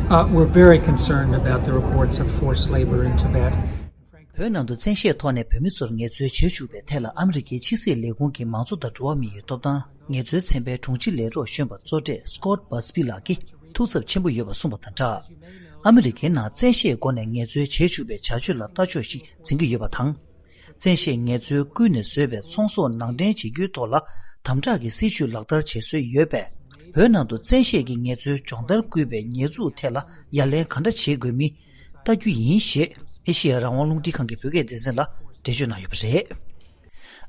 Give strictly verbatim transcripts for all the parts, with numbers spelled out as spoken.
Uh, we're very concerned about the reports of forced labor in Tibet. བོད་ནང་དུ་བཙན་ཤེད་ཐོག་ནས་བོད་མི་ཚོར་ངལ་རྩོལ་བྱེད་བཅུག་པའི་ཐད་ལ་ཨ་མི་རི་ཀའི་ཕྱི་སྲིད་ལས་ཁུངས་ཀྱི་མང་གཙོ་དང་འགྲོ་བ་མི་ཡི་ཐོབ་ཐང་ངལ་རྩོལ་ཚན་པའི་དྲུང་ཆེ་ལས་རོགས་གཞོན་པ་གཙོ་གྲས་Scott Busby ལགས་ཀྱིས་ཐུགས་འཚབ་ཆེན་པོ་ཡོད་པ་གསུངས་པ་དང་སྦྲགས། ཨ་མི་རི་ཀའི་ནང་བཙན་ཤེད་སྒོ་ནས་ངལ་རྩོལ་བྱེད་བཅུག་པའི་བྱ་སྤྱོད་ལ་ལྟ་ཕྱོགས་ཤིག་འཛིན་གྱི་ཡོད་པ་དང་། བཙན་ཤེད་ངལ་རྩོལ་བསྐུལ་ནས་བཟོས་པའི་ཚོང་ཟོག་ནང་འདྲེན་བྱེད་རྒྱུའི་ཐོག་ལ་དམ་དྲག་གི་སྲིད་ཇུས་ལག་བསྟར་བྱེད་སྲོལ་ཡོད་པས། བོད་ནང་དུ་བཙན་ཤེད་ཀྱི་ངལ་རྩོལ་སྦྱོང་བརྡར་བསྐུལ་བའི་ཉེས་འཛུགས་ཐད་ལ་ཡ་ལན་ག་འདྲ་བྱེད་དགོས་མིན་ལྟ་རྒྱུ་ཡིན་ཞེས་ཨེ་ཤེ་ཡ་རང་དབང་རླུང་འཕྲིན་ཁང་གི་བོད་སྐད་སྡེ་ཚན་ལ་འགྲེལ་བརྗོད་གནང་ཡོད་པ་རེད།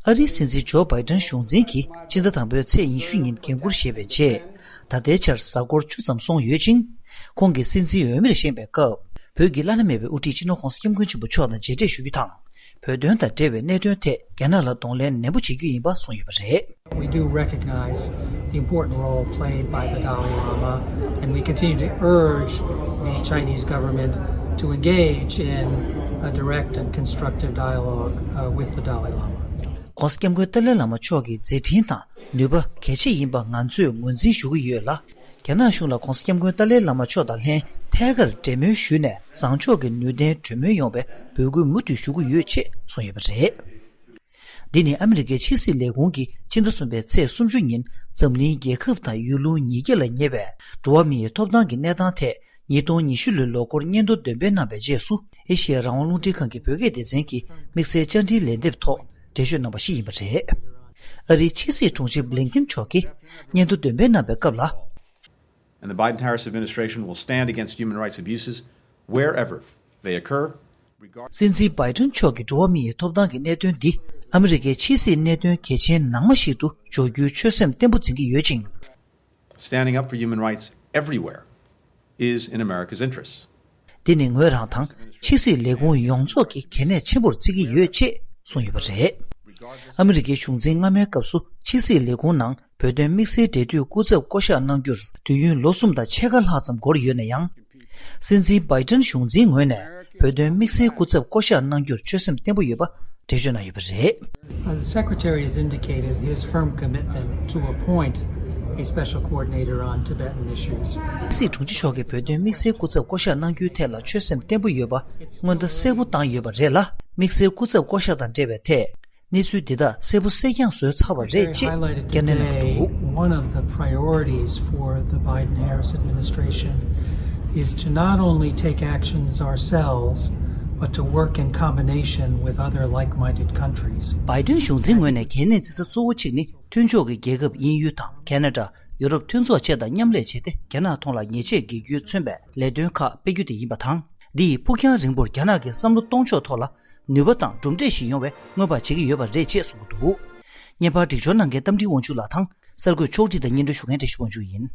ཨ་རིའི་སྲིད་འཛིན་ཇོ་བྷའི་ཏན་གཞུང་འཛིན་གྱིས་ཕྱི་ཟླ་དང་པོའི་ཚེས་ཉི་ཤུ་ཉིན་འགན་འཁུར་བཞེས་པའི་རྗེས། ད་ལྟའི་ཆར་གཟའ་འཁོར་བཅུ་ཙམ་སོང་ཡོད་ཅིང་། ཁོང་གིས་སྲིད་འཛིན་འོས་མིར་བཞེངས་པའི་སྐབས། བོད་ཀྱི་བླ་ན་མེད་པའི་དབུ་ཁྲིད་སྤྱི་ནོར་༧གོང་ས་༧སྐྱབས་མགོན་ཆེན་པོ་མཆོག་དང་མཇལ་འཕྲད་ཞུ་རྒྱུ་དང་། བོད་དོན་དང་འབྲེལ་བའི་གནད་དོན་ཐད་རྒྱ་ནག་ལ་གདོང་ལེན་ནན་པོ་བྱེད་རྒྱུ་ཡིན་པ་གསུངས་ཡོད་པ་རེད། We do recognize the important role played by the Dalai Lama, and we continue to urge the Chinese government to engage in a direct and constructive dialogue, uh, with the Dalai Lama. ༧གོང་ས་༧སྐྱབས་མགོན་ཏཱ་ལའི་བླ་མ་མཆོག་གི་མཛད་འཕྲིན་དང་ནུས་པ་གལ་ཆེ་ཡིན་པ་ང་ཚོས་ངོས་འཛིན་ཞུ་གི་ཡོད་ལ། རྒྱ་ནག་གཞུང་ལ་༧གོང་ས་༧སྐྱབས་མགོན་ཏཱ་ལའི་བླ་མ་མཆོག་དང་ལྷན་ཐད་ཀར་འབྲེལ་མོལ་ཞུས་ནས་བཟང་ཕྱོགས་ཀྱི་ནུས་ལྡན་གྲོས་མོལ་ཡོང་བའི་འབོད་སྐུལ་མུ་མཐུད་ཞུ་གི་ཡོད་ཅེས་གསུངས་ཡོད་པ་རེད། འདི་ནི་ཨ་མི་རི་ཀའི་ཕྱི་སྲིད་ལས་ཁུངས་ཀྱིས་ཕྱི་ཟླ་གསུམ་པའི་ཚེས་སུམ་ཅུ་ཉིན་འཛམ་གླིང་རྒྱལ་ཁབ་དང་ཡུལ་ལུང་ཉིས་བརྒྱ་ལ་ཉེ་བའི་འགྲོ་བ་མིའི་ཐོབ་ཐང་གི་གནས་སྟངས་ཐད་ཉིས་སྟོང་ཉི་ཤུ་ལོའི་ལོ་འཁོར་སྙན་ཐོ་འདོན་སྤེལ་གནང་བའི་རྗེས་སུ་ཨེ་ཤེ་ཡ་རང་དབང་རླུང་འཕྲིན་ཁང་གི་བོད་སྐད་སྡེ་ཚན་གྱིས་དམིགས་བསལ་བཅར་འདྲིའི་ལན་འདེབས་ཐོག་འགྲེལ་བརྗོད་གནང་བ་ཞིག་ཡིན་པ་རེད། ཨ་རིའི་ཕྱི་སྲིད་དྲུང་ཆེ་Blinken་མཆོག་གིས་སྙན་ཐོ་འདོན་སྤེལ་གནང་བའི་སྐབས་ལ། And the Biden Harris administration will stand against human rights abuses wherever they occur, regardless སྲིད་འཛིན་Biden་མཆོག་གིས་འགྲོ་བ་མིའི་ཐོབ་ཐང་གི་གནད་དོན་འདི་ཨ་མི་རི་ཀའི་ཕྱི་སྲིད་གནད་དོན་གལ་ཆེན་ནང་མ་ཞིག་ཏུ་འཇོག་རྒྱུའི་ཆོད་སེམས་བརྟན་པོ་འཛིན་གྱི་ཡོད་ཅིང་། Standing up for human rights everywhere is in America's interest. འདི་ནི་ངོས་རང་དང་ཕྱི་སྲིད་ལས་ཁུངས་ཡོངས་རྫོགས་ཀྱི་གལ་གནད་ཆེན་པོར་བརྩི་གི་ཡོད་ཅེས་གསུངས་ཡོད་པ་རེད། ཨ་མི་རི་ཀའི་གཞུང་འཛིན་སྔ་མའི་སྐབས་སུ་ཕྱི་སྲིད་ལས་ཁུངས་ནང་བོད་དོན་དམིགས་བསལ་འབྲེལ་མཐུད་སྐུ་ཚབ་བསྐོ་གཞག་གནང་རྒྱུར་དུས་ཡུན་ལོ་གསུམ་དང་ཕྱེད་ཀ་ལྷག་ཙམ་འགོར་ཡོད་ན་ཡང་། སྲིད་འཛིན་Biden་གཞུང་འཛིན་ངོས་ནས་བོད་དོན་དམིགས་བསལ་སྐུ་ཚབ་བསྐོ་གཞག་གནང་རྒྱུར་ཆོད་སེམས་བརྟན་པོ་ཡོད་པ་འགྲེལ་བརྗོད་གནང་ཡོད་པ་རེད། Uh, the Secretary has indicated his firm commitment to appoint a special coordinator on Tibetan issues. སྲིད་དྲུང་ཆེ་མཆོག་གིས་བོད་དོན་དམིགས་བསལ་སྐུ་ཚབ་བསྐོ་གཞག་གནང་རྒྱུའི་ཐད་ལ་ཆོད་སེམས་བརྟན་པོ་ཡོད་པ་སྔོན་བརྡ་གསལ་པོ་བཏང་ཡོད་པ་རེད་ལ། དམིགས་བསལ་སྐུ་ཚབ་བསྐོ་གཞག་དང་འབྲེལ་བའི་ཐད་གནས་ཚུལ་འདི་དག་གསལ་པོ་གསལ་རྐྱང་བཟོས་ཚར་བ་རེད་ཅེས་བཀའ་ནན་གནང་གི་འདུག། One of the priorities for the Biden-Harris administration is to not only take actions ourselves, but to work in combination with other like-minded countries. Biden་གཞུང་འཛིན་ངོས་ནས་གལ་གནད་འཛིན་ས་གཙོ་བོ་གཅིག་ནི་མཐུན་ཕྱོགས་ཀྱི་རྒྱལ་ཁབ་དབྱིན་ཡུལ་དང་ཁེ་ན་ཌ། ཡུ་རོབ་མཐུན་ཚོགས་བཅས་དང་མཉམ་ལས་བྱས་ཏེ་རྒྱ་ནག་ཐོག་ལ་ཉེས་ཆད་འགེལ་རྒྱུས་མཚོན་པའི་ལས་དོན་ཁག་སྤེལ་རྒྱུ་དེ་ཡིན་པ་དང་། འདི་ཡིས་ཕུགས་རྒྱང་རིང་པོར་རྒྱ་ནག་གི་བསམ་བློ་གཏོང་ཕྱོགས་ཐོག་ལ་ནུས་པ་དང་གྲུབ་འབྲས་ཤིག་ཡོང་བའི་སྔོན་དཔག་བྱེད་ཀྱི་ཡོད་པ་རེད་ཅེས་གསུངས་ཀྱི་འདུག། བརྙན་པར་སྒྲིག་སྦྱོར་གནང་མཁན་རྟ་མགྲིན་དབང་ཕྱུག་ལགས་དང་གསར་འགོད་ཕྱོགས་སྒྲིག་དང་སྙན་སྒྲོན་ཞུ་མཁན་བཀྲ་ཤིས་དབང་ཕྱུག་ཡིན།